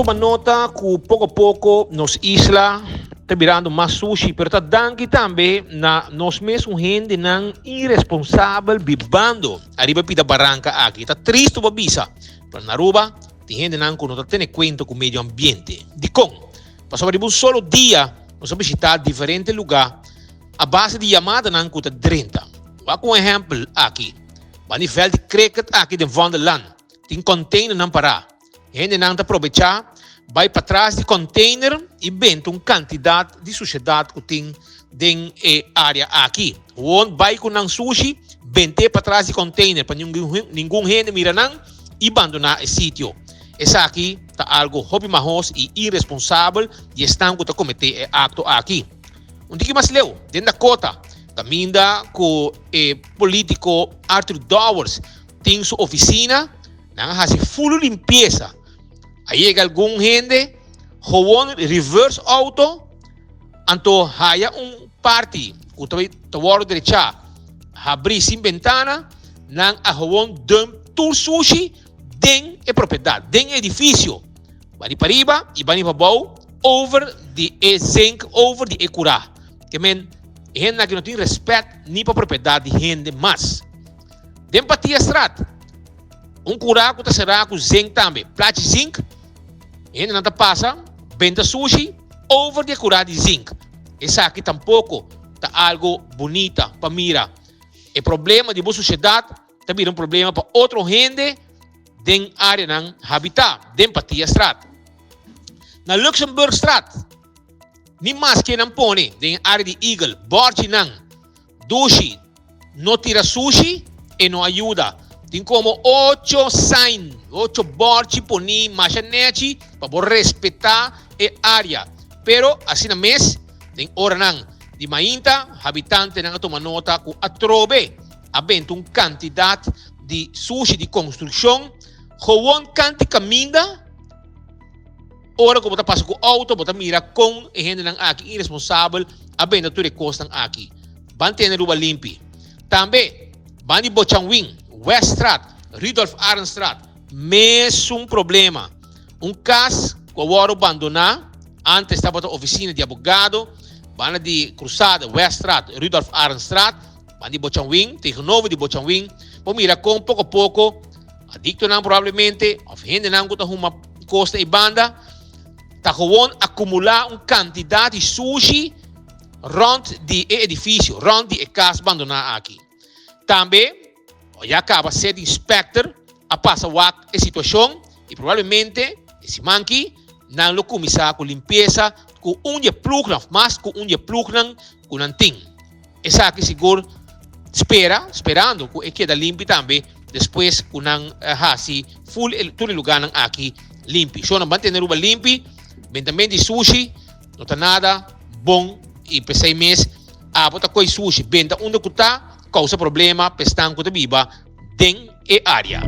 tuma nota ku poko poko nos isla ta birando mas sushi, pero ta danki tambe na nos mesun hendenan iresponsabel bibando ariba e pida baranka aki. Ta tristu pa bisa, pero na Aruba tin hendenan ku no ta tene kuenta ku medio ambiente. Dikon? Pasobra riba un solo dia nos a bishitá diferente lugá a base di yamadanan ku ta drenta. Wak un ehèmpel aki, Banda di vèlt di cricket aki den Vondelland tin kònteinernan pará. Hendenan ta probechá bai patras di kònteiner i benta un kantidat di sushedat ku tin den e área aki. Gewoon bai ku nan sushi, bent'é patras di kònteiner pa ningun hende mira nan i bandoná e sitio. Esaki ta algu hopi mahos i iresponsabel di esnan ku ta kometé e akto aki. Un tiki mas leu, den Dakota, kaminda ku e polítiko Arthur Dowers tin su ofisina, Nan a hasi fulu limpiesa. A yega algun hende gewoon reverse auto anto haya un parti ku ta ta wòrdu drechá habrí sin bentana, nan a gewoon dump tur sushi den e propiedat, den e edifisio. Bani pariba i bani pabou over di e zink, over di e kurá. Ke men e hendenan aki no tin rèspèt ni pa propiedat di hende mas. Den Patiastraat, un kurá ku ta será ku zink tambe, plachi zink, hendenan ta pasa benta sushi over di e kurá di zink. Esaki tampoko ta algu bunita pa mira. E problema di bo sushedat ta bira un problema pa otro hende den áreanan habitá den Patiastraat. Na Luxemburgstraat, ni maske nan pone den e área di Eagle bòrchinan Dushi, no tira sushi, e no a yuda. Tin komo ocho sign, ocho bòrchi poní masha nèchi pa bo respetá e área. Pero asina mes, den oranan di mainta, habitantenan a tuma nota ku atrobe a benta un kantidat di sushi di konstrukshon gewon kanti kaminda. Ora ku bo ta pasa ku outo, bo ta mira kon e hendenan aki iresponsabel a benta tur e kosnan aki. Ban tene Aruba limpi. Tambe, ban di Bochanwin, Weststraat, Rudolf Arendstraat, mesun problema. Un kas ku a wòrdu bandoná, antes tabata ofisina di abogado, banda di Krusada, Weststraat, Rudolf Arendstraat, ban di Bochanwin, tegenover di Bochanwin, bo mira kon poko poko Adictonan probablemente of hendenan cu ta huma cos na e banda ta gewoon acumula un cantidad di sushi rond di e edificio, rond di e cas bandona aki. Tambe ya caba City Inspector a pasa wak e situacion y probablemente e siman ki nan lo cuminsa cu limpieza cu un di e ploegnan of mas cu un di e ploegnan cu nan tin. Esaki sigur spera, sperando cu e keda limpi tambe despues cu nan haci full e tur e lugarnan aki limpi. So nan ban tene Aruba limpi, bentament di sushi no ta nada bon y pesey mes abo ta coy sushi benta unda cu ta causa problema p'esnan cu ta biba den e area.